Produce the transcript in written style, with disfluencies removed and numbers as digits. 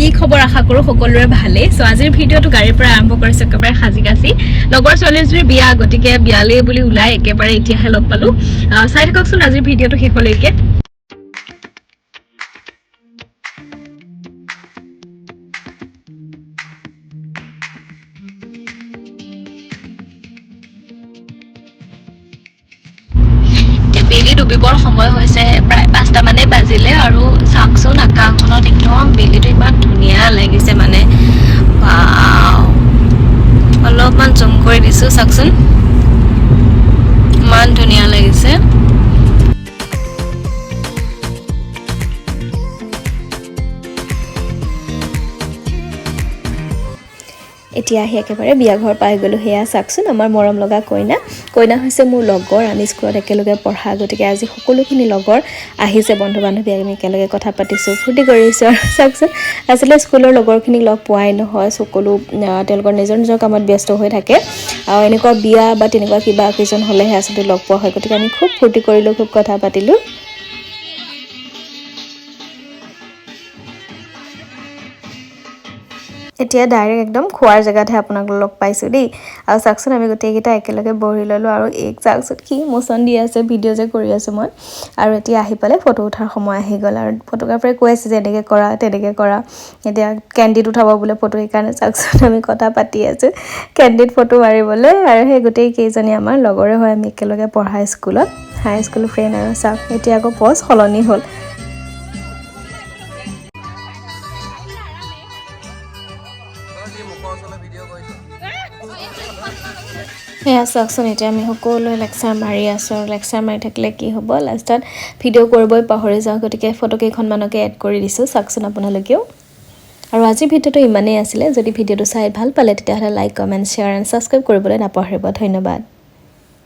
কি খবৰ? আশা কৰোঁ সকলোৰে ভালেই। চ' আজিৰ ভিডিঅ'টো গাড়ীৰ পৰা আৰম্ভ কৰিছোঁ, একেবাৰে সাজি কাচি। লগৰ ছোৱালীজনীৰ বিয়া, গতিকে বিয়ালৈ বুলি ওলাই একেবাৰে এতিয়াহে লগ পালোঁ। চাই থাককচোন আজিৰ ভিডিঅ'টো শেষলৈকে। এতিয়া বেলি ডুবিবৰ সময় হৈছে, প্ৰায় 5টা মানেই বাজিলে। আৰু চাওকচোন, আকাশখনত একদম বেলিটো ইমান ধুনীয়া লাগিছে মানে, ৱাও! অলপমান জুম কৰি দিছোঁ, চাওকচোন, ইমান ধুনীয়া লাগিছে। এতিয়া আহি একেবাৰে বিয়া ঘৰ পাই গ'লোঁ। সেয়া চাওকচোন, আমাৰ মৰম লগা কইনা। কইনা হৈছে মোৰ লগৰ, আমি স্কুলত একেলগে পঢ়া। গতিকে আজি সকলোখিনি লগৰ আহিছে, বন্ধু বান্ধৱী। আমি একেলগে কথা পাতিছোঁ, ফূৰ্তি কৰিছোঁ। আৰু চাওকচোন, আচলতে স্কুলৰ লগৰখিনিক লগ পোৱাই নহয়, সকলো তেওঁলোকৰ নিজৰ নিজৰ কামত ব্যস্ত হৈ থাকে আৰু এনেকুৱা বিয়া বা তেনেকুৱা কিবা অকেজন হ'লেহে আচলতে লগ পোৱা হয়। গতিকে আমি খুব ফূৰ্তি কৰিলোঁ, খুব কথা পাতিলোঁ। এতিয়া ডাইৰেক্ট একদম খোৱাৰ জেগাতহে আপোনাক লগ পাইছোঁ দেই। আৰু চাওকচোন, আমি গোটেইকেইটা একেলগে বহি ল'লোঁ আৰু এইক চাওকচোন, কি মোচন দি আছে, ভিডিঅ' যে কৰি আছোঁ মই। আৰু এতিয়া আহি পালে, ফটো উঠাৰ সময় আহি গ'ল আৰু ফটোগ্ৰাফাৰে কৈ আছে যে এনেকৈ কৰা, তেনেকৈ কৰা। এতিয়া কেণ্ডিড উঠাব বোলে ফটো, সেইকাৰণে চাওকচোন, আমি কথা পাতি আছোঁ কেণ্ডিড ফটো মাৰিবলৈ। আৰু সেই গোটেই কেইজনী আমাৰ লগৰে হয়, আমি একেলগে পঢ়া স্কুলত, হাই স্কুল ফ্ৰেণ্ড। আৰু চাওক, এতিয়া আকৌ পজ সলনি হ'ল। তই মুখৰ ওচৰলৈ ভিডিঅ' কৰিছ। সেয়া চাওকচোন, এতিয়া আমি সকলোৱে লেকচাৰ মাৰি আছোঁ। আৰু লেকচাৰ মাৰি থাকিলে কি হ'ব, লাষ্টত ভিডিঅ' কৰিবই পাহৰি যাওঁ। গতিকে ফটো কেইখনমানকে এড কৰি দিছোঁ, চাওকচোন আপোনালোকেও। আৰু আজিৰ ভিডিঅ'টো ইমানেই আছিলে। যদি ভিডিঅ'টো চাই ভাল পালে, তেতিয়াহ'লে like, comment, share and subscribe কৰিবলৈ নাপাহৰিব। ধন্যবাদ।